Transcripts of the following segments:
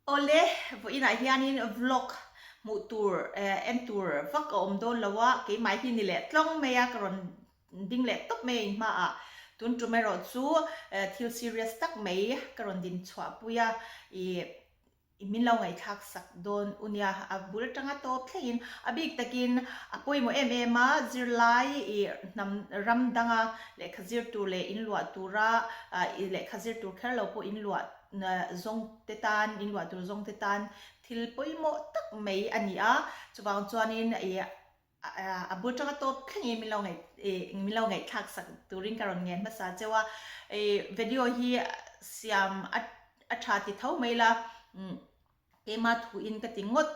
Awle, vawiinah hianin vlog hmuh tur en tur vak a awm dawn lo a, keimah hi ni leh tlawng mai a, ka rawn ding leh tawp mai a inhmaah. Tun tum erawh chu thil serious tak mai ka rawn din chhuah pui a, ih min lo ngaihthlak sak dawn u nia, a bul atanga tawp thlengin a bik takin a pawimawh em em a, zirlai ih hnam ram danga lehkha zir tur leh inluah tura lehkha zir tur kher lo pawh inluah zawng te tan, in luah tur zawng te tan thil pawimawh tak mai a ni a, chuvang chuanin ih a bul tanga tawp thlengin min lo ngaih ih min lo ngaihthlak sak turin ka rawn ngen hmasa cheu a, ih video hi siam a a tha ti tho mai la. Keima thuin ka ti ngawt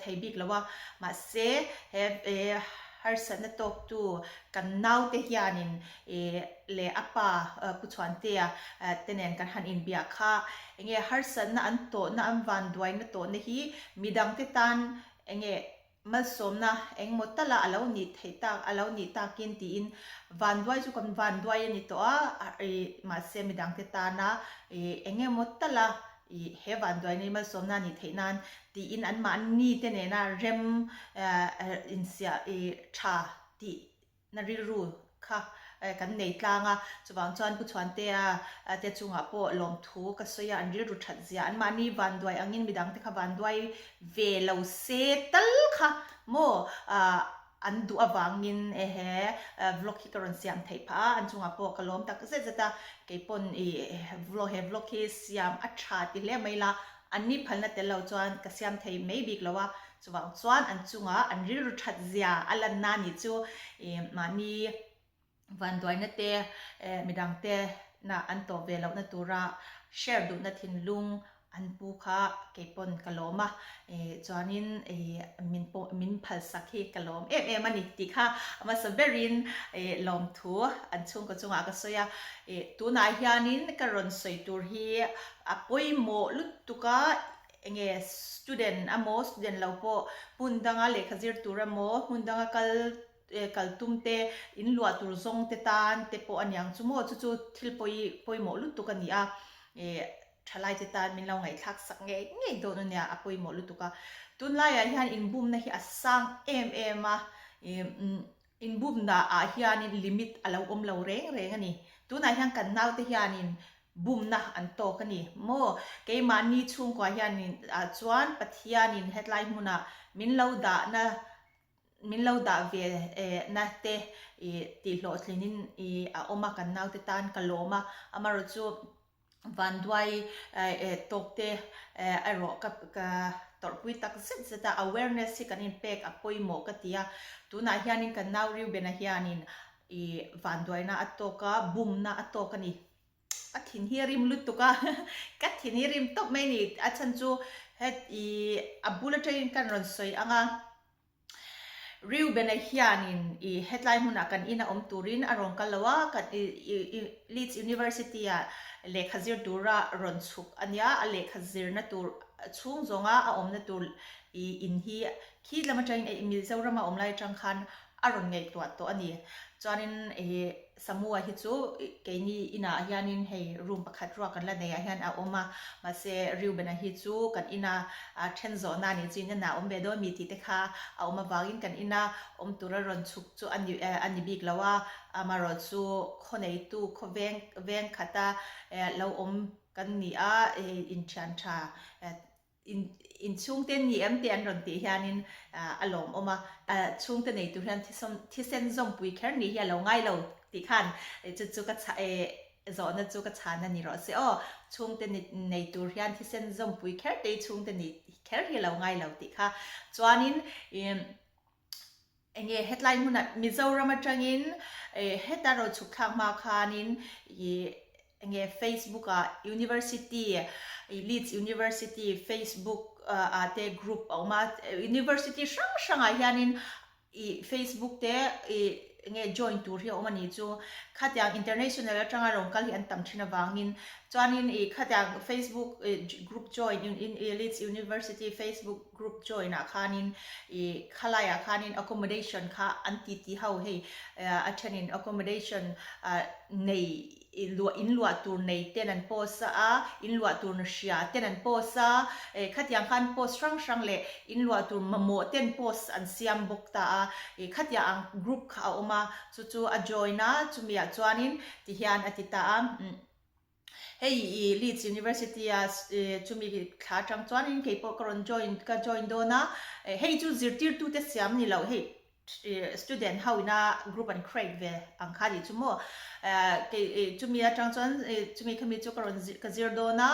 thei bik lo a, mahse he harsatna tawktu kan naute hianin leh a pa Pu Chhuantea te nen kan han inbiah kha enge harsatna an tawhna an vanduaina tawhna hi midangte tan enge Malsawmna engmaw tala a lo nih theih tak, a lo nih takin tiin vanduai chu kan vanduai a ni tawh a, ih mahse midangte tana ih engemaw tala ih he vanduaina hi malsawmna a nih theih nan tiin anmahni te nena rem insiah ih tha tih Na rilru kha kan nei tlang a, chuvang chuan Pu Chhuantea te chungah pawh lawmthu ka sawi a, an rilru that zia, anmahni vanduai angin midangte kha vanduai ve lo se tal kha maw an duh avangin he vlog hi ka rawn siam theih phah a, an chungah pawh ka lawm tak zet zet a, keipawn vlog he vlog hi siam a tha ti hle mai la, Anni phalna tel lo chuan ka siam thei mai bik lo a, chuvang chuan an chunga an rilru that zia a lanna ni chu ih mahni vanduaina te midang te na an tawh ve lohna tura share duhna thinlung an pu kha keipawn ka lawm a, ih chuanin ih min pawh min phalsak hi ka lawm em em a ni tih kha a hmasa berin ih lawmthu an chhungkaw chungah ka sawi a, ih tunah hianin ka rawn sawi tur hi A pawimawh lutuk a, enge student emaw student lo pawh hmun danga lehkha zir tur emaw hmun danga kal kal tum te in luah tur zawng te tan te pawh a niang chu maw chu chu thil pawi pawimawh lutuk a ni a, ih thalai te tan min lo ngaihthlak sak ngei ngei dawn a nia a pawimawh lutuk a. Tunlaiah hian inbumna hi a sang em em a, ih Inbumna ah hianin limit a lo awm lo reng reng a ni. Tunah hian kan naute hianin bumna an tawk a ni maw? Keimahni chhungkua hianin ah chuan Pathianin hetlai hmunah min lo dahna min lo dah ve na te ih tihhlawhtlinin ih a awm a kan naute tan ka lawm a, amaherawhchu Vanduai tawk te erawh ka ka tawrhpui tak zet zet a, awareness hi kan inpek a pawimawh ka ti a, tunah hianin kan nau Reuben-a hianin ih vanduaina a tawk a, bumna a tawk a ni. Ka thin hi a rim lutuk a, ka thin hi a rim tawp mai a ni, a chhan chu het ih a bul atangin kan rawn sawi ang a. Reuben-a hianin i hetlai hmunah kan ina awm turin a rawn kal lo a, kan i i Leeds University-ah lehkha zir tura rawn chhuk a nia, a lehkha zirna tur chhung zawnga a awmna tur i in hi khi lam atangin i Mizorama awm lai atang khan a rawn ngaihtuah tawh a ni. Chuanin i Samua hi chu keini inah hianin hei room pakhat ruak kan la neihah hian a awm a, mahse Reuben-a hi chu kan ina then zawhna a nih chu in inah awm ve dawn mi tih te kha a awm avangin kan ina awm tura rawn chhuk chu a ni a ni bik lo a, amaherawh chu khaw neitu khaw veng veng khata lo awm kan ni a, inthian tha In in chhungte ni em tih an rawn tih hianin a lawmawm a, chhungte nei tur hian thisen thisen zawmpui kher nih hi a lo ngai lo tih khan chu chu ka chha eh zawhna chu ka chhan a ni rawh se aw. Chhungte ni nei tur hian thisen zawmpui kher te hi chhungte nih kher hi a lo ngai lo tih kha. Chuanin ih Enge hetlai hmunah Mizoram atangin heta rawn chhuk thlak hma khanin ih enge Facebook ah University ih Leeds University Facebook ah te group a awm a, University hrang hrangah hianin ih Facebook te ih enge join tur hi a awm a ni chu. Khatiang international atanga rawn kal hi an tam thin avangin chuan. Chuanin i khatiang Facebook group join in i Leeds University Facebook group join ah khanin i khalaiah khanin accommodation kha an ti ti ho hei a thenin accommodation nei i luah in luah tur nei ten an post a, in luah tur na hria ten an post a, eh khatiang khan post hrang hrang leh in luah tur mamawh ten post an siam bawk ta a, eh khatiang ang group kha a awm a, chu chu a join a, chumi ah chuanin ti hian a ti ta a, hei i Leeds University a chumi thla atang chuanin keipawh ka rawn join ka join dawn a, hei chu zirtirtute siam ni lo hei. Student ho ina group an create ve ang kha nih chu maw. Kei chumi atang chuan chumi khami chu ka rawn ka zir dawn a,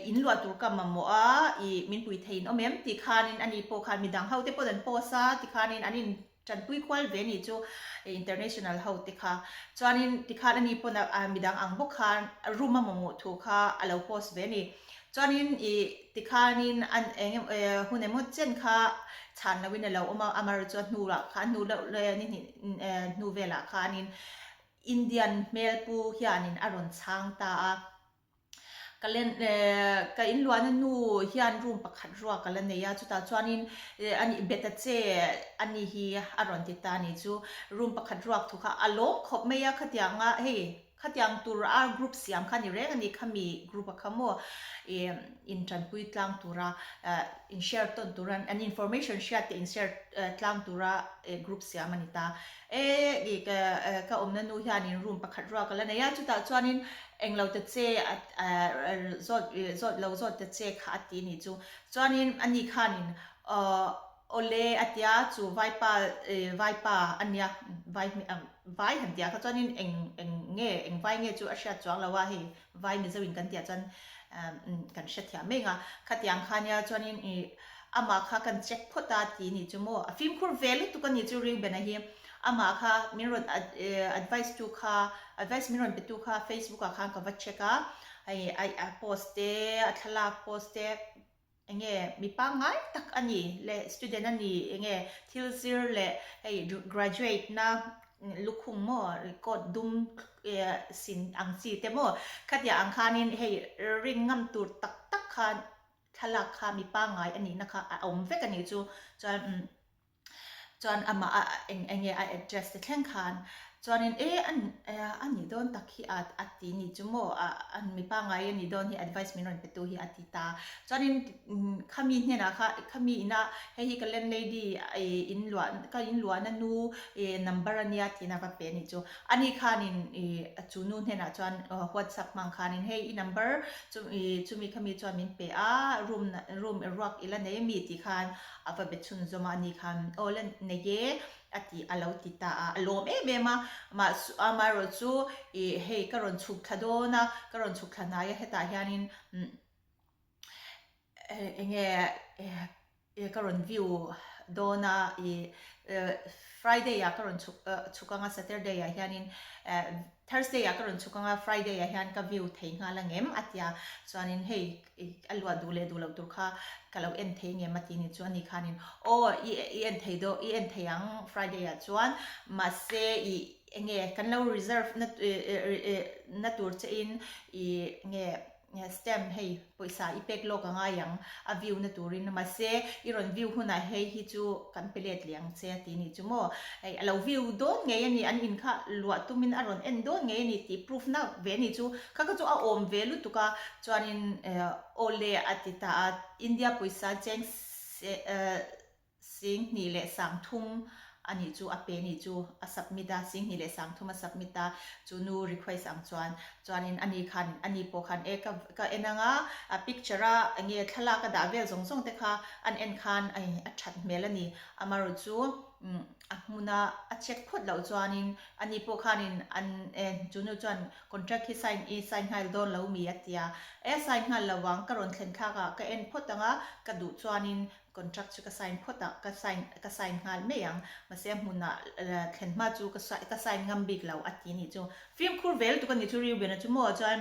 in luah tur ka mamawh a, i min pui thei in awm em tih khanin ani pawh khan midang ho te pawh an post a tikhanin an in tanpui kual ve nih chu international ho te kha. Chuanin tikhan ani pawn midang ang bawk khan room a mamawh thu kha a lo post ve a ni. Chuanin i tikhanin an eng emaw hun emaw chen kha chhan loin a lo awm a, amaherawhchu chuan hnuah khan hnu deuh ni hnih hnu velah khanin Indian hmel pu hianin a rawn chhang ta a. Ka len ka inluahna nu hian room pakhat ruak a la nei a, chutah chuanin ani bet a che ani hi a rawn ti ta a nih chu. Room pakhat ruak thu kha a lawm khawp mai a khatianga hei Khatiang tur a group siam kha ni reng a ni, khami group a kha maw i in tanpui tlang tura in share tawn tura an information hriat te in share tlang tura group siam a ni ta. E i ka awmna nu hianin room pakhat ruak a la nei a, chutah chuanin englo ta che zawt zawt lo zawt ta che kha a ti ni chu. Chuanin ani khanin Awle a tia chu vaipa vaipa a nia vai vai han tia kha chuanin eng eng nge eng vai nge chu a hriat chuang lo a hei vai mizo in kan tia chuan kan hre thiam mai ang a khatiang kha nia chuanin i amah kha kan check phawt a ti nih chu maw a fimkhur ve lutuk a nih chu Reuben-a hi amah kha min rawn advice tu kha advice min rawn pe tu kha Facebook ah khan ka va check a hei a post te a thlalak post te. Enge mi pangngai tak a ni le student a ni enge thil zir leh hei graduate na lukhum maw coat dum sin ang chi te maw khatiang ang khanin hei rin ngam tur tak tak khan thlalak kha mi pangngai a nihna kha a awm vek a nih chu chuan Chuan amah a eng enge a address te thleng khan chuanin e an a nih dawn tak hi a a ti nih chu maw a an mi pangngai a nih dawn hi advice min rawn pe tu hi a ti ta. Chuanin khami hnenah kha khami ina hei hi ka landlady ih in luah ka in luahna nu ih number a nia tiin a va pe nih chu. Ani khanin ih chu nu hnenah chuan whatsapp hmang khanin hei i number chu ih chumi khami chuan min pe a room room ruak i la nei ami tih khan A va be chhunzawm a, ani khan aw la nei e a ti a lo ti ta a, a lawm em em a, mahse amaherawh chu ih hei ka rawn chhuk thla dawn a, ka rawn chhuk thla hnai a hetah hianin umm eng nge ih ka rawn view dawn a ih Friday ah ka rawn chhuk chhuk ang a Saturday ah hianin eh Thursday ah ka rawn chhuk ang a Friday ah hian ka view thei nghal ang em a ti a, chuanin hei a luah duh leh duh loh tur kha ka lo en thei ngem a ti ni chu ani khanin aw i i en thei daw i en thei ang Friday ah chuan mahse i enge kan lo reserve na na tur che in i nge stamp hei pawisa i pek lawk a ngai ang a view na turin mahse i rawn view hunah hei hi chu kan pe let leh ang che a ti ni chu maw hei a lo view dawn ngei a ni an in kha luah tumin a rawn en dawn ngei a ni tih proof na ve a ni chu kha kha chu a awm ve lutuk a Chuanin awle a ti ta a, India pawisa cheng 2030 a nih chu a pe nih chu a submit a, 2030 a submit a, chu nu request ang chuan chuanin ani khan ani pawh khan e ka ka en ang a, a picture a enge thlalak a dah vel zawng zawng te kha an en khan a that hmel a ni, amaherawh chu a hmuna a check phawt loh chuanin ani pawh khanin an chu nu chuan Contract hi sign i sign nghal dawn lo mi a tia. E sign nghal lo ang, ka rawn thlen thlak a, ka en phawt ang a, ka duh chuanin contract chu ka sign phawt a, ka sign ka sign nghal mai ang. Mahse a hmunah thlen hma chu ka ka sign ngam bik lo a ti nih chu. Fimkhur vel tuk a nih chu Reuben-a chu maw chuan.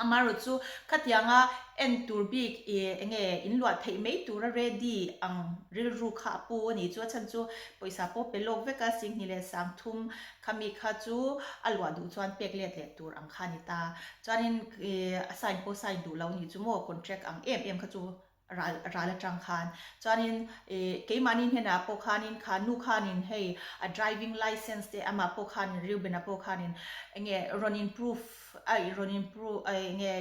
Amaherawh chu khatianga en tur bik i enge in luah theih mai tura ready ang rilru kha a pu a ni chu a chhan chu pawisa pawh pe lawk vek a singhnih leh sangthum khami kha chu a luah duh chuan pek let leh tur ang kha a ni ta. Chuanin i a sign pawh sign duh lo a nih chu maw contract ang em em kha chu ral ral atang khan chuanin ih keimahni hnenah pawh khanin kha nu khanin hei a driving licence te amah pawh khanin Reuben-a pawh khanin enge rawn in proof a ih rawn in proof a enge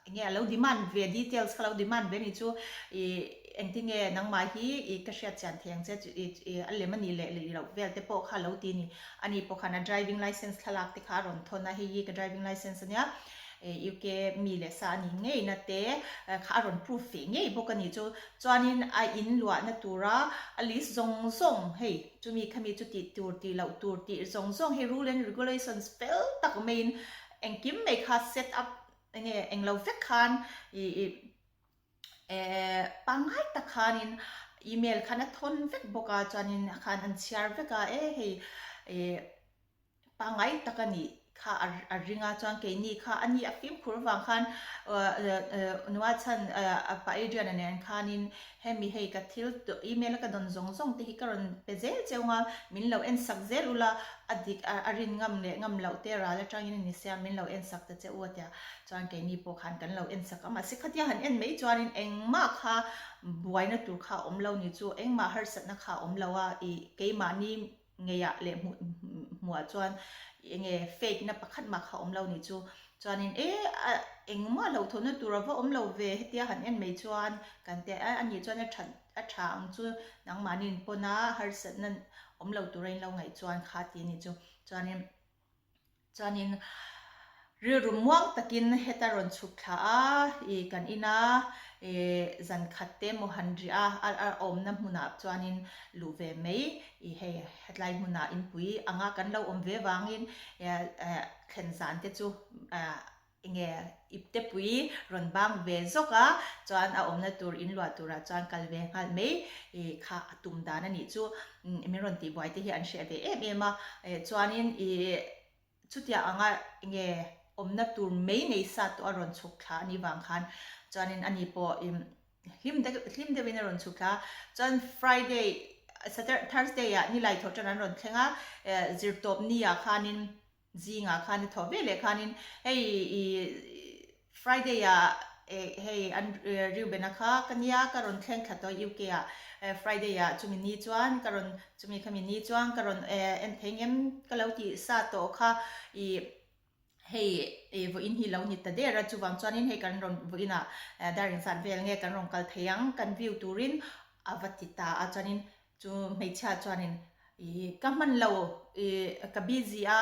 enge a lo demand ve details kha lo demand ve anih chu ih engtinge nangmah hi ih ka hriat chian thei ang che chu ih ih a lem anih leh leh loh vel te pawh kha a lo ti a ni ani pawh khan a driving licence thlalak te kha a rawn thawn a hei hi ka driving licence ania. UK mi leh sa a nih ngei na te kha a rawn proof ve ngei bawk a nih chu. Chuanin a in luahna tura a list zawng zawng hei chumi khami chu tih tur tih loh tur tih zawng zawng hei rule and regulations fel tak maiin engkim mai kha set up enge englo vek khan ih pangngai tak khanin email khan a thawn vek bawk a chuanin khan an chhiar vek a e hei ih Pangngai tak a nih kha a ring a, chuan keini kha a ni a fimkhur vang khan nua chhan a pa Adrian-a nen khanin hemi hei ka thil email a ka dawn zawng zawng te hi ka rawn pe zel cheu nga, min lo en sak zel ula a dik a rin ngam leh ngam loh te ral atangin a ni sia min lo en sak ta che u a tia, chuan keini pawh khan kan lo en sak a, mahse khatia han en mai chuanin engmah kha buaina tur kha a awm lo ni chu, engmah harsatna kha a awm lo a, ih keimahni ngeiah leh hmuh hmuhah chuan enge fake na pakhat mah kha awm lo nih chu chuanin e a engmah hlauhthawnna tur a va awm lo ve hetia han en mai chuan kan ti a anih chuan a that a tha ang chu nangmahni in pawn a harsatna awm lo tura in lo ngaih chuan kha ti anih chu chuanin Chuanin rilru muang takin heta rawn chhuk thla a, ih kan ina ih zan khat te maw han riah a, a awmna hmunah chuanin luh ve mai ih hei hetlai hmunah inpui anga kan lo awm ve vangin thlen zan te chu ah Enge ipte pui rawn bang ve zawk a, chuan a awmna tur in luah turah chuan kal ve nghal mai i kha a tum dan a nih chu. Min rawn tihbuai te hi an hreh ve em em a, chuanin i chutiang anga enge awmna tur mai nei sa tawh a rawn chhuk thla a nih vang khan chuanin ani pawh i hlim deuh hlim deuhin a rawn chhuk thla a, chuan Friday Saturday Thursday ah nilai thawh tan an rawn thleng a, zirtawp ni ah khanin Zingah khan i thawh ve leh khanin hei i Friday ah hei an Reuben-a kha ka nia ka rawn thleng thla tawh UK ah Friday ah chumi ni chuan ka rawn chumi khami ni chuan ka rawn en thei ngem ka lo tih sa tawh kha i hei i vawiin hi lo ni ta der a chuvang chuanin hei kan rawn vawiin ah dar engzat vel nge kan rawn kal thei ang kan view turin a va ti ta a chuanin Chu hmeichhia chuanin ih ka hman lo ih ka busy a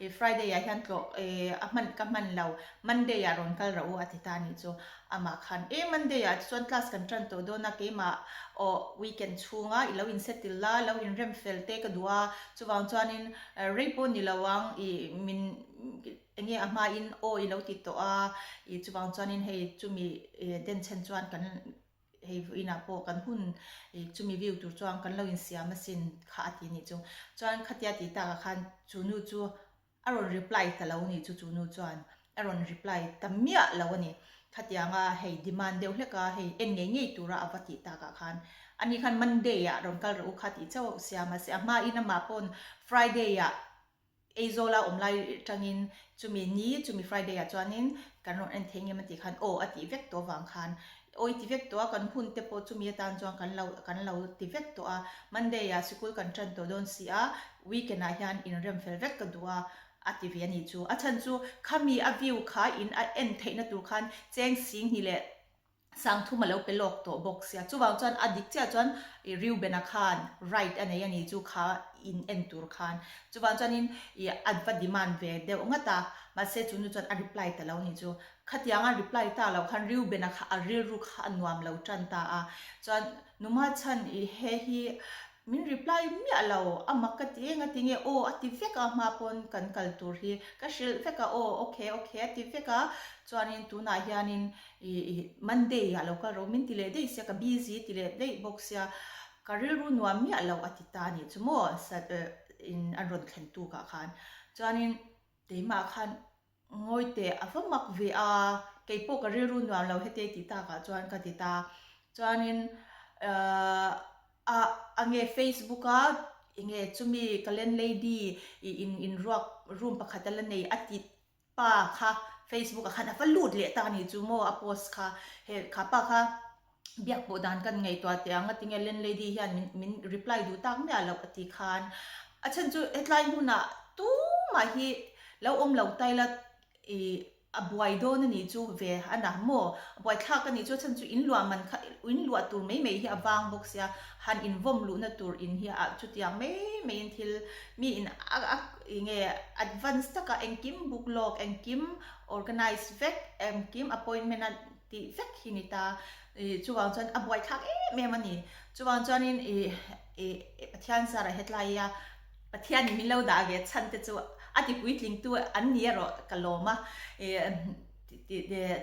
ih Friday ah hian tlawh ih a hman ka hman lo Monday ah rawn kal rawh u a ti ta anih chu. Amah khan e Monday ah chuan class kan tan tawh dawn a keimah aw weekend chhunga i lo in settle la lo in rem fel te ka duh a chuvang chuanin rei pawh ni lo ang ih min enge a hmain aw i lo ti tawh a ih chuvang chuanin hei chumi denchhen chuan kan Hei vawiinah pawh kan hun ih chumi view tur chuan kan lo insiam asin kha a ti nih chu. Chuan khatia tih takah khan chu nu chu a rawn reply ta lo nih chu chu nu chuan a rawn reply ta miah lo a ni. Khatianga hei demand deuh hlek a hei en ngei ngei tura a va tih takah khan ani khan Monday ah rawn kal rawh u kha tih chauh a siam a se a hmain amah pawn Friday ah Aizawla awm lai tangin chumi ni chumi Friday ah chuanin kan rawn en thei ngem a tih khan aw a tih vek tawh avang khan aw i ti vek tawh a kan hun te pawh chumi atan chuan kan lo kan lo ti vek tawh a Monday ah sikul kan tan tawh dawn si a weekend ah hian inrem fel vek ka duh a a ti ve a nih chu a chhan chu khami a view kha in a en theihna tur khan cheng singhnih leh Sangthum a lo pe lawk tawh bawk sia. Chuvang chuan a dik chiah chuan i Reuben-a khan right a nei a ni chu kha in en tur khan. Chuvang chuanin i a va demand ve deuh ngat a, mahse chu nu chuan a reply ta lo ni chu. Khatiang a reply ta lo khan Reuben-a kha a rilru kha a nuam lo tan ta a. Chuan numa chhan i he hi min reply miah lo, a mak ka ti eng a ti nge aw a ti vek a hma pawn kan kal tur hi ka hrilh vek a aw okay okay a ti vek a. Chuanin tunah hianin Ih Monday ah lo kal rawh min ti leh daih sia ka busy ti leh daih bawk sia ka rilru nuam miah lo a ti ta anih chu maw in an rawn thlen tuk ah khan chuanin keimah khan Ngawi teh a va mak ve a, kei pawh ka rilru nuam lo heti tih takah chuan ka ti ta. Chuanin ahh a a nge Facebook a enge chumi ka landlady ih in in ruak room pakhat a la nei a ti pa kha Facebook ah khan a va lut leh ta a nih chu maw a post kha he kha pa kha biak pawh dan kan ngaihtuah teh ang a tinge landlady hian min min reply duh tak miah loh a ti khan a chhan chu hetlai hmunah tumah hi lo awm lo ta ila ih a buai dawn a nih chu ve a na maw a buai thlak a nih chu a chhan chu in luah man kha in luah tur mai mai hi a vang bawk sia han invawm luhna tur in hi ah chutiang mai mai in thil mi in a a enge advance taka engkim book lawk engkim organize vek engkim appointment a tih vek hi ni ta ih chuvang chuan a buai thlak em em a ni chuvang chuanin ih ih Pathian zarah hetlai a Pathianin min lo dah ve chhan te chu a ti puitlingtu an ni erawh ka lawm a ih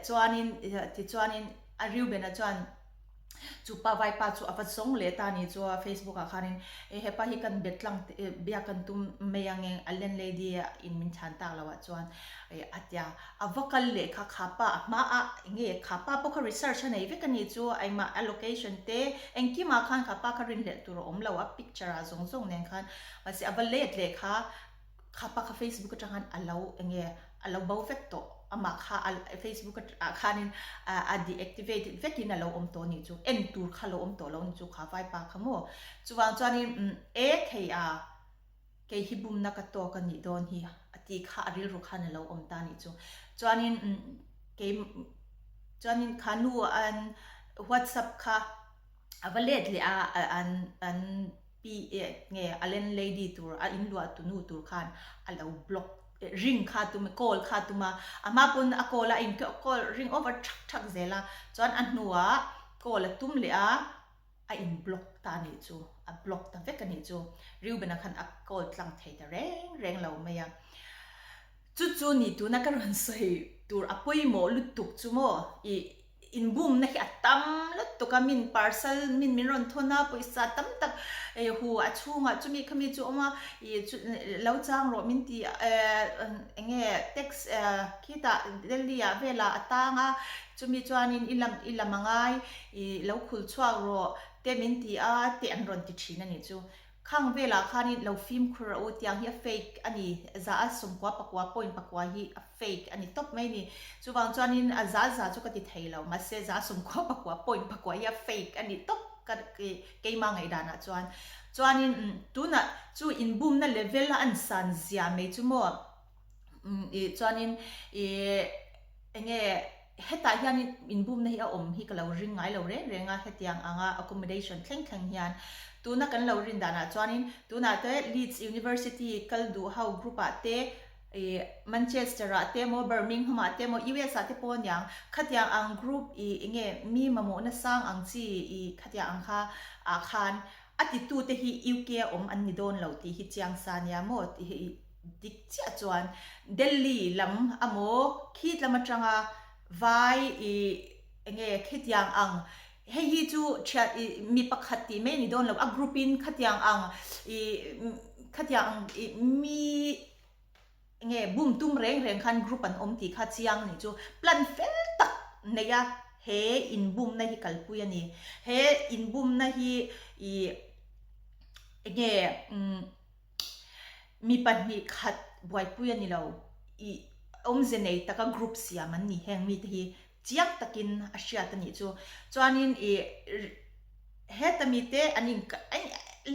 chuanin tichuanin a Reuben-a chuan chu pa vaipa chu a va zawng leh ta a ni chu a Facebook ah khanin e hepa hi kan bet tlang biak kan tum mai ang eng a landlady in min chhan tak loh ah chuan a tia a va kal leh kha kha pa a hma a enge kha pa pawh kha research a nei vek a ni chu engmah a location te engkim ah khan kha pa kha rinhlelh tur a awm lo a picture ah zawng zawng nen khan mahse a va let leh kha kha pa kha Facebook atang khan a lo enge a lo bo vek tawh amah kha a Facebook ah khanin a deactivated vekin a lo awm tawh a nih chu en tur kha a lo awm tawh lo a ni chu kha vaipa kha maw chuvang chuanin e thei a kei hi bumna ka tawk a nih dawn hi a tih kha a rilru khan a lo awm ta a nih chu chuanin kei chuanin kha nu an whatsapp kha a va let leh a an an pi nge a landlady tur a in luah tu nu tur khan a lo block ring kha tum call kha tum a a hma pawn a call a in call ring over thak thak zel a chuan a hnuah call a tum leh a. A in block ta a nih chu, a block ta vek a nih chu. Reuben-a khan a call tlang thei ta reng reng lo mai a. Chu chu ni tuna ka rawn sawi tur a pawimawh lutuk chu maw i inbumna hi a tam lutuk a, min parcel min min rawn thawn a, pawisa tam tak hu a chhungah chumi khami chu awm a, i chu lo chang rawh min ti eng nge tax khitah Delhi-ah velah a tang a, chumi chuanin i lam i lam a ngai. I lo khul chhuak rawh te min ti a te an rawn ti thin a nih chu. Khang velah khanin lo fimkhur rawh u tiang hi a fake a ni za a sawmkua pakua point pakua hi a fake a ni tawp mai ni. Chuvang chuanin a za za chu ka ti thei lo mahse za sawmkua pakua point pakua hi a fake a ni tawp ka keima ngaihdanah chuan. Chuanin tunah chu inbumna level a an san zia mai chu maw i chuanin i enge hetah hianin inbumna hi a awm hi ka lo ring ngai lo reng reng a hetiang anga accommodation thleng thleng hian tuna kan lo rin danah chuanin tunah te Leeds University kal duh ho group ah te ih Manchester ah te emaw Birmingham ah te emaw US ah te pawh aniang khatiang ang group ih enge mi mamawhna sang ang chi ih khatiang ang kha ah khan a titute hi UK a awm an ni dawn lo tih hi chiang sa ania maw tih hi Dik chiah chuan Delhi lam amaw khit lam atanga vai i enge khitiang ang hei hi chu thian i mi pakhat tih mai a ni dawn lo a group in khatiang ang i khatiang ang i mi enge bum tum reng reng khan group an awm tih kha chiang nih chu plan fel tak nei a he inbumna hi kalpui a ni he inbumna hi i enge umm. Mi 2 khat buaipui a ni lo. I awmze nei taka group siam an ni heng mite hi chiang takin a hriat a nih chu. Chuanin i heta mite an in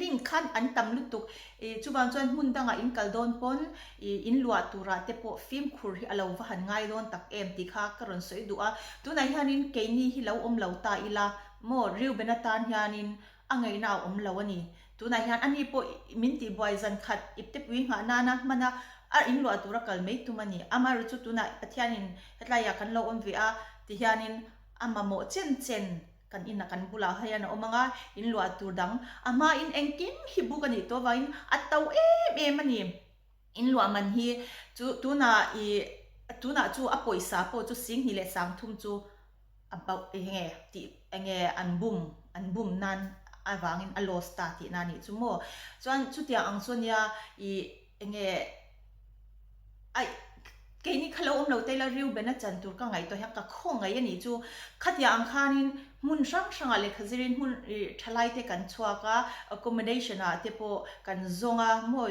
link khan an tam lutuk. I chuvang chuan hmun dangah in kal dawn pawn i in luah turah te pawh fimkhur hi a lo va han ngai dawn tak em tih kha ka rawn sawi duh a. Tunah hianin keini hi lo awm lo ta ila maw Reuben atan hianin A ngaihna a awm lo a ni. Tunah hian ani pawh min tihbuai zan khat iptepui nghah nana hmana a inluah tura kal mai tum a ni. Amaherawhchu chu tunah Pathianin hetlaiah kan lo awm ve a ti hianin a mamawh chen chen kan inah kan bulah hian a awm ang a, inluah tur dang a hmain engkim hi buk a nih tawh avangin a to em em a ni. Inluah man hi chu tunah i tunah chu a pawisa pawh chu 20 leh 30 chu a bauh enge tih enge an bum an bum nan avangin a loss ta tihna a nih chu maw. Chuan chutiang ang chu ania i enge ai. Keini kha lo awm lo te ila Reuben-a chan tur ka ngaihtuah hian ka khawngaih a nih chu. Khatiang ang khanin hmun hrang hrangah lehkha zirin hmun thalai te kan chhuak a, accommodation ah te pawh kan zawng a, maw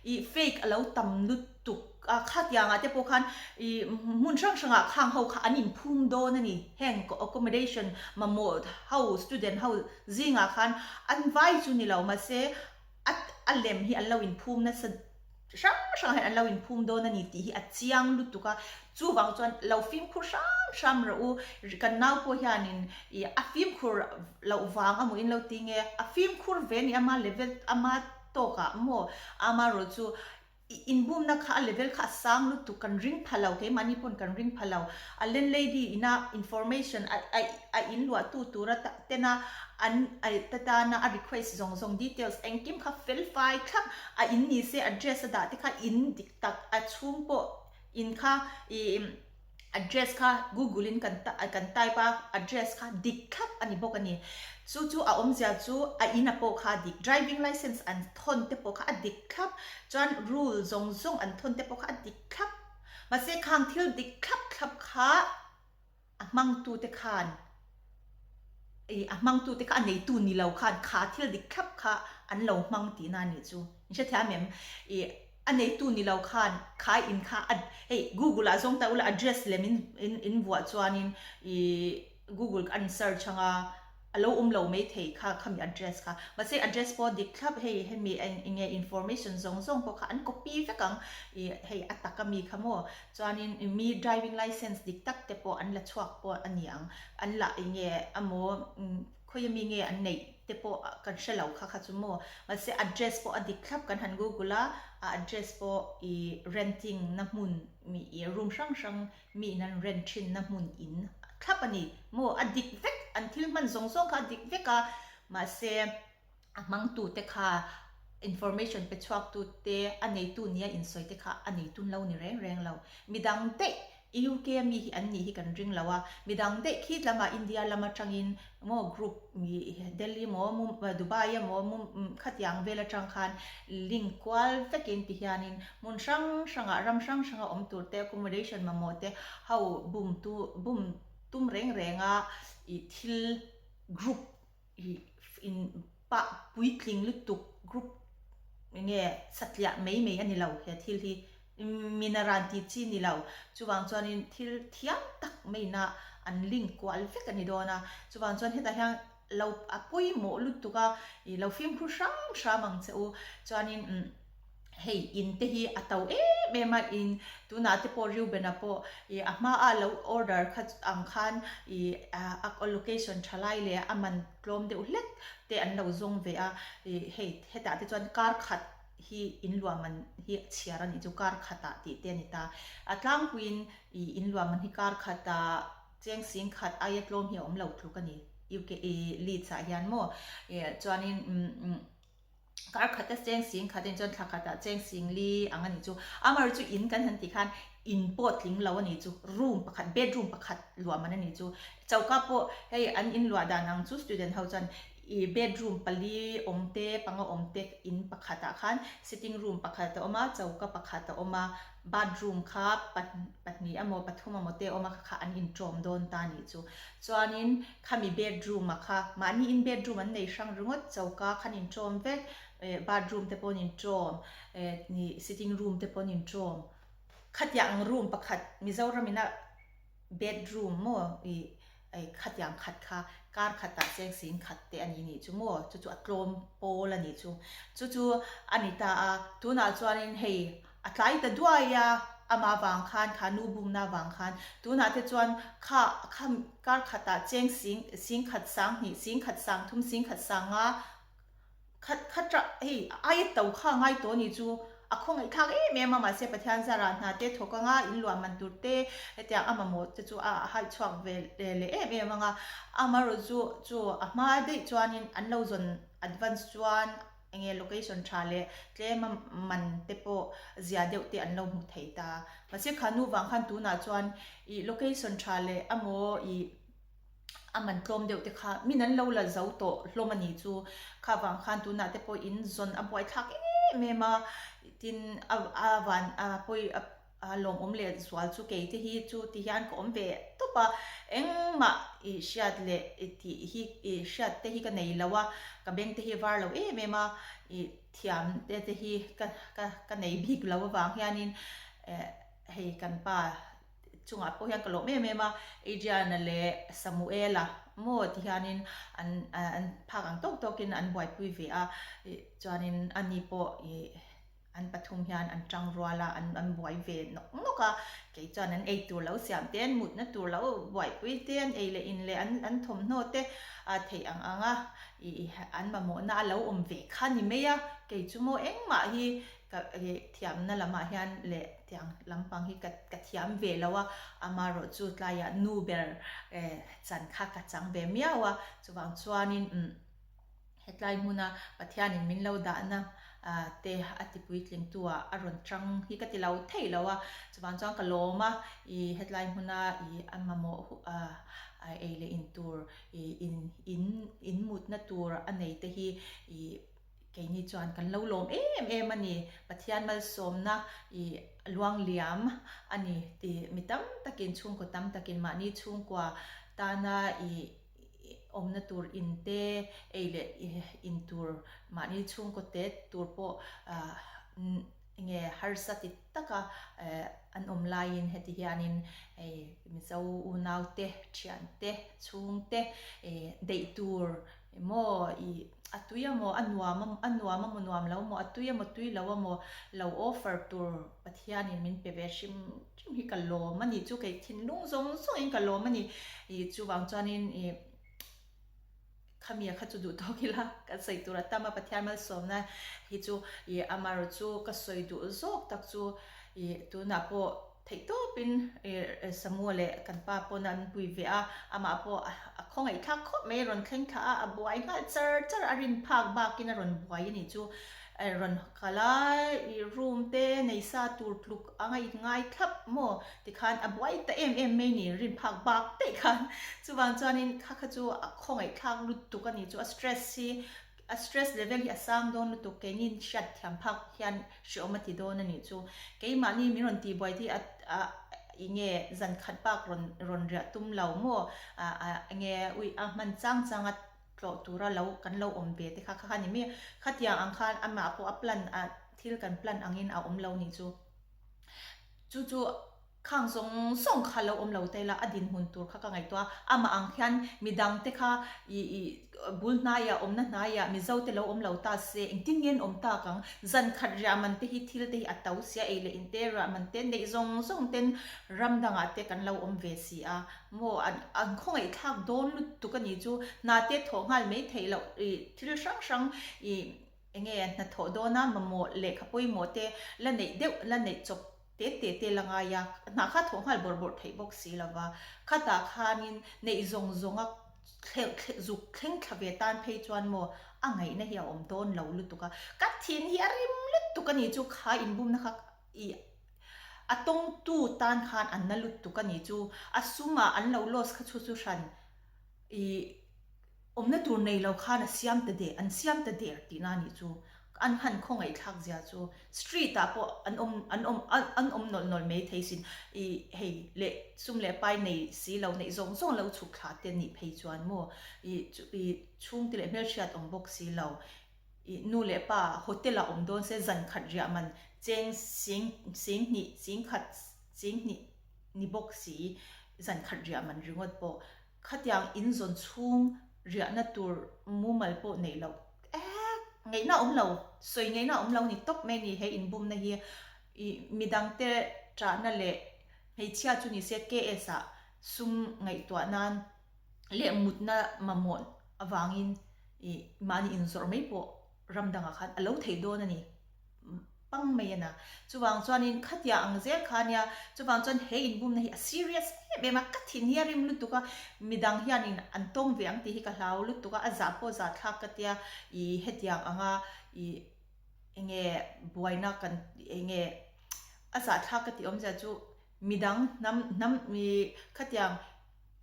ih fake a lo tam lutuk a, khatiang ah te pawh khan ih hmun hrang hrangah khang ho kha an inphum dawn a ni. Heng accommodation mamawh ho student ho zingah khan an vai chu ni lo mahse a a lem hi an lo inphum nasa hrang hrang hian an lo inphum dawn a ni tih hi a chiang lutuk a, chuvang chuan lo fimkhur hram hram rawh u, kan nau pawh hianin ih a fimkhur loh vang a maw in lo ti nge, a fimkhur ve a ni ama level ama tawkah maw amarawh chu ih inbumna kha a level kha a sang lutuk kan ring pha lo keimahni pawn kan ring pha lo, a landlady ina information a a a inluahtu tura tena an ta tana a request zawng zawng details engkim kha fel fai thlap a in ni se address a dah te kha in dik tak a chhung pawh in kha ih address kha google in kan kan type a address kha dik thlap a ni bawk a ni chu chu a awmzia chu a in a pawh kha a dik driving license an thawn te pawh kha a dik thlap chuan rule zawng zawng an thawn te pawh kha a dik thlap mahse khang thil dik thlap thlap kha A hmangtute khan ih a hmangtute kha a neitu ni lo khan kha thil dik thlap kha an lo hmang tihna a nih chu. In hrethiam em? Ih a neitu ni lo khan kha in kha a hei Google ah zawng ta ula address lem in in in vuah chuanin ih Google an search anga A lo awm lo maithei kha khami address kha. Mahse address pawh dik thlap hei hemi enge information zawng zawng pawh kha an copy vek ang ih hei a tak ami kha maw. Chuanin mi driving license dik tak te pawh an la chhuak pawh a ni ang. An la enge amaw khawi ami nge an neih te pawh kan hre lo kha kha chu maw. Mahse address pawh a dik thlap kan han google a, a address pawh ih renting na hmun mi ih room hrang hrang Mi in an rent thinna hmun in thlap a ni maw? A dik vek, an thil hman zawng zawng kha a dik vek a, mahse a hmangtute kha information pe chhuaktute a neitu nia insawi te kha a neitun lo ni reng reng lo. Midang daih UK a mi hi an nih hi kan ring lo a, midang daih khit lamah India lam atangin maw group Delhi maw Dubai emaw khatiang vel atang khan link kual vekin tihianin hmun hrang hrangah ram hrang hranga awm tur te accommodation mamawh te ho bum tu bum tum reng renga ih thil group ih in pah puitling lutuk group enge satliah mai mai a ni lo he thil hi. Min a ran tih chi ni lo. Chuvang chuanin thil thiam tak maina an link kual vek a ni dawn a. Chuvang chuan hetah hian lo a pawimawh lutuk a, ih lo fimkhur hram hram ang che u. Chuanin umm hei in te hi a to em em a, in tunah te pawh Reuben-a pawh ih a hmaa lo order kha ang khan ih a location tha lai leh a man tlawm deuh hlek te an lo zawng ve a. Ih hei hetah te chuan kar khat hi inluahman hi a chhiar a nih chu kar khatah tih te a ni ta. A tlangpuiin ih inluahman hi kar khatah cheng sing khat aia tlawm hi a awm lo tluk a ni UK ih Leeds ah hian maw ih chuanin umm kar khata cheng sing khat a nih chuan thla khatah cheng sing li ang a nih chu. Amaherawhchu chu in kan han tih khan in pawh tling lo a nih chu room pakhat bedroom pakhat luahman a nih chu. Choka pawh hei an inluah dan ang chu student ho chuan I bedroom pali awm te, panga awm te in pakhat ah khan sitting room pakhat a awm a, choka pakhat a awm a, bathroom kha pahnih emaw pathum emaw te a awm a kha kha an inṭawm dawn ta a nih chu. Chuanin khami bedroom ah kha mahni in bedroom an nei hrang ringawt, choka khan inṭawm vek, bathroom te pawh an inṭawm, sitting room te pawh an inṭawm. Khatiang ang room pakhat Mizoram ina bedroom maw i khatiang khat kha kar khatah cheng sing khat te a ni nih chu maw chu chu a tlawm pawl a nih chu chu chu a ni ta a tunah chuanin hei a tlai ta duai a amah vang khan kha nu bumna vang khan tunah te chuan kha kha kar khatah cheng sing sing khat sang hnih sing khat sang thum sing khat sang nga Khat khat rah hei aia to kha ngai tawh a nih chu a khawngaih thlak em em a mahse Pathian zarah hna te thawk anga in luah man tur te hetiang a mamawh te chu a haih chhuak ve leh em em anga amaherawh chu chu a hma daih chuanin an lo zawn advance chuan enge location tha leh tlem a man te pawh zia deuh te an lo hmu thei ta mahse kha nu vang khan tunah chuan ih location tha leh amaw ih a man tlawm deuh te kha min an lo la zo tawh hlawm a ni chu kha vang khan tunah te pawh in zawn a buai thlak em em a tin a a van a pawi a. A lawmawm leh zual chu kei te hi chu ti hian ka awm ve tawp a, engmah i hriat leh i tih hi i hriat te hi ka nei lo a, ka beng te hi a var lo em em a, i thiam te te hi ka ka ka nei bik lo avang hianin eh hei kan pa chungah pawh hian ka lawm em em a, Adriana leh Samuela maw ti hianin an an phak ang tawk tawkin an buaipui ve a, chuanin ani pawh ih. An pathum hian an tang rual a, an an buai ve nawk nawk a, kei chuan an ei tur lo siam te, an mutna tur lo buaipui te, an ei leh in leh an an thawmhnaw te a theih ang ang a, ih an mamawhna a lo awm ve kha ni mai a, kei chu maw engmah hi ka ih thiamna lamah hian leh tiang lampang hi ka ka thiam ve lo a, amaherawh chu tlaiah nu ber eh chan kha ka chang ve miau a, chuvang chuanin umm. Hetlai hmuna Pathianin min lo dahna te a ti puitlingtu ah a rawn chang hi ka ti lo thei lo a, chuvang chuan ka lawm a, i hetlai hmuna i a mamawh ei leh in tur i in in in mutna tur a nei te hi i keini chuan kan lo lawm em em a ni. Pathian malsawmna i luangliam a ni tih mi tam takin chhungkaw tam takin mahni chhungkua tana i awmna tur in te, ei leh in tur mahni chhungkaw te tur pawh enge harsa ti taka an awm laiin heti hianin hei Mizo unau te, thian te, chhung te deih tur emaw ih a tui emaw a nuam a nuam emaw nuam lo emaw a tui emaw tui lo emaw lo offer tur Pathianin min pe ve hrim hrim hi ka lawm a ni chu kei thinlung zawng zawngin ka lawm a ni ih chuvang chuanin ih khami a kha chu duh tawk ila ka sawi tur a tam a Pathian malsawmna hi chu ih amaherawh chu ka sawi duh zawk tak chu ih tunah pawh theih tawpin ih Samuel leh kan pa pawn an pui ve a amah pawh a khawngaih thlak khawp mai a rawn thleng thla a a buai nghal char char a rin phak bakin a rawn buai a nih chu. Rawn kal a, i room te nei sa tur tluk anga i ngai thlap maw? Tikhan a buai ta em em mai ni, rin phak bak daih khan. Chuvang chuanin kha kha chu a khawngaih thlak lutuk a ni chu, a stress hi, a stress level hi a sang dawn lutuk, keini hriat thiam phak hian hreawm a ti dawn a nih chu. Keimahni min rawn tihbuai te hi a a nge zan khat bak rawn rawn riah tum lo maw? A a nge ui a hman chang chang a. tlawh tura lo kan lo awm ve te kha kha ni mai a, khatiang ang khan amah pawh a plan a thil kan plan angin a awm lo nih chu. Chu chu khang zawng zawng kha lo awm lo ta ila a dinhmun tur kha ka ngaihtuah a, amah ang hian midang te kha ih ih bul hnaiah awmna hnaiah Mizo te lo awm lo ta se engtin nge an awm tak ang, zan khat riah man te hi thil te hi a to sia ei leh in te riah man te neih zawng zawng ten ram dangah te kan lo awm ve si a. Maw an an khawngaih thlak dawn lutuk a nih chu hna te thawh nghal mai theih loh ih thil hrang hrang ih eng nge hnathawh dawna mamawh lehkha pawimawh te la neih deuh la neih chawp te te te la ngai a hna kha thawh nghal bawrh bawrh theih bawk si lova khatah khanin neih zawng zawnga thleuh thleuh zuk thleng thla ve tan phei chuan maw a ngaihna hi a awm dawn lo lutuk a ka thin hi a rim lutuk a nih chu kha inbumna kha ih A tawngtu tan khan an na lutuk a ni chu. A sumah an lo loss kha chu chu hran i awmna tur nei lo khan a siam ta der, an siam ta der tihna a nih chu. An han khawngaih thlak zia chu street ah pawh an awm an awm an awm nawlh nawlh mai thei sin. I hei leh sum leh pai nei si lo neih zawng zawng lo chhuk thla te nih phei chuan maw i i chhungte leh hmelhriat awm bawk si lo. I nu leh pa hotel ah awm dawn se zan khat riah man cheng sing sing hnih ching khat ching hnih ni bawk si zan khat riah man ringawt pawh khatiang in zawn chhung riahna tur mumal pawh neih loh ek ngaihna awm lo sawi ngaihna awm lo ni tawp mai ni he inbumna hi i midang te ṭahna leh hmeichhia chu ni se KS ah sum ngaihtuah nan leh mutna mamawh avangin ih mahni inzawrh mai pawh ram dangah khan a lo thei dawn a ni pang mai a na. Chuvang chuanin khatia ang zel kha ania, chuvang chuan he inbumna hi a serious em em a, ka thin hi a rim lutuk a, midang hianin an tawng ve ang tih hi ka hlau lutuk a, a zah pawh zah thlak ka tia ih hetiang anga ih enge buaina kan enge a zah thlak ka tih awmzia chu midang hnam hnam ih khatiang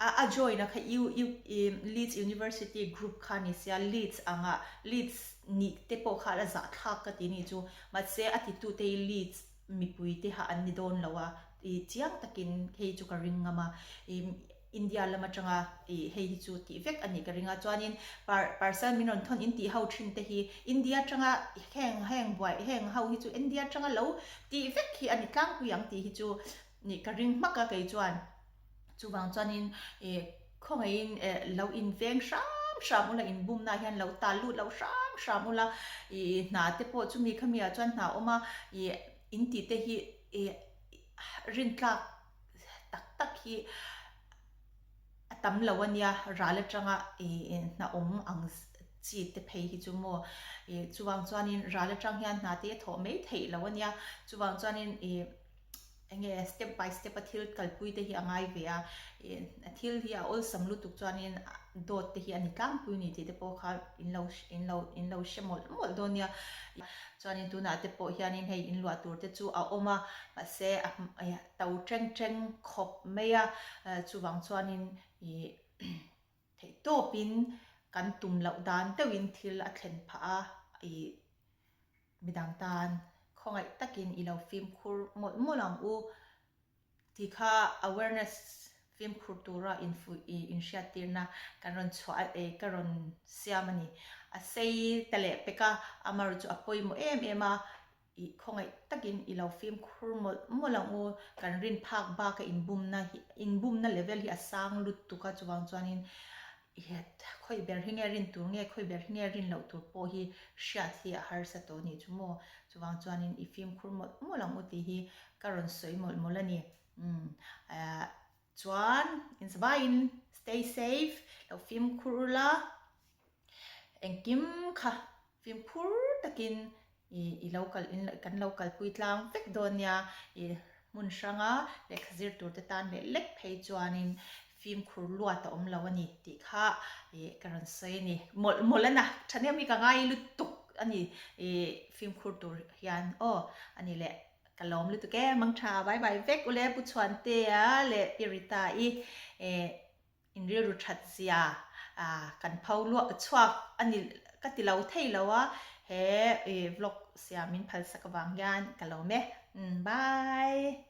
a a join a kha U U i Leeds University group kha ni sia Leeds anga Leeds nih te pawh kha a zahthlak ka ti ni chu mahse a titute hi Leeds. mipui te ha an ni dawn lo a, i chiang takin hei chu ka ring ngam a, i India lam atanga i hei hi chu tih vek a nih ka ring a, chuanin par parcel min rawn thawn in tih ho thin te hi India atanga heng heng buai heng ho hi chu India atanga lo tih vek hi a ni tlangpui ang tih hi chu nih ka ring hmak a kei chuan. Chuvang chuanin i khawngaihin lo inveng hram hram ula, inbumna hian lo tal lut lo hram hram ula, i hna te pawh chumi khami ah chuan hna awm a, i in tih te hi i rintlak tak tak hi a tam lo a nia, ral atanga i hna awm ang chi te phei hi chu maw, i chuvang chuanin ral atang hian hna te a thawh mai theih lo a nia, chuvang chuanin i. Enge step by step a thil kalpui te hi a ngai ve a, a thil hi a awlsam lutuk chuanin dawt te hi a ni tlangpui ni tih te pawh kha in lo in lo in lo hre mawlh mawlh dawn nia. Chuanin tunah te pawh hianin hei in luah tur te chu a awm a, mahse a to teng teng khawp mai a, chuvang chuanin ih theihtawpin kan tum loh dan deuhin thil a thlen phah a, ih. Midang tan khawngaih takin i lo fimkhur mawlh mawlh ang u tih kha awareness fimkhur tura infuih i inhriattirna kan rawn chhuah e ka rawn siam a ni. A sei ta leh pek a, amaherawhchu chu a pawimawh em em a, i khawngaih takin i lo fimkhur mawlh mawlh ang u. Kan rin phak baka inbumna hi inbumna level hi a sang lutuk a chuvang chuanin Khawi ber hi nge rin tur nge, khawi ber hi nge rin loh tur pawh hi hriat hi a harsa tawh a nih chu maw. Chuvang chuanin i fimkhur mawlh mawlh ang u tih hi ka rawn sawi mawlh mawlh a ni. Umm chuan inzavaiin stay safe, lo fimkhur ula, engkim kha fimkhur takin I i lo kal in kan lo kalpui tlang vek dawn nia i hmun hranga lehkha zir tur te tan leh lek phei chuanin fimkhur luat a awm lo a ni tih kha i ka rawn sawi a ni. Mawlh mawlh a na thahnem hi ka ngai lutuk a ni i fimkhur tur hian aw a ni leh ka lawm lutuk e mangtha bye bye vek ule Pu Chhuantea leh Pi Rita i In rilru that zia kan pho luah chhuak a ni ka ti lo thei lo a, he vlog siam min phalsak avang hian ka lawm e. Bye.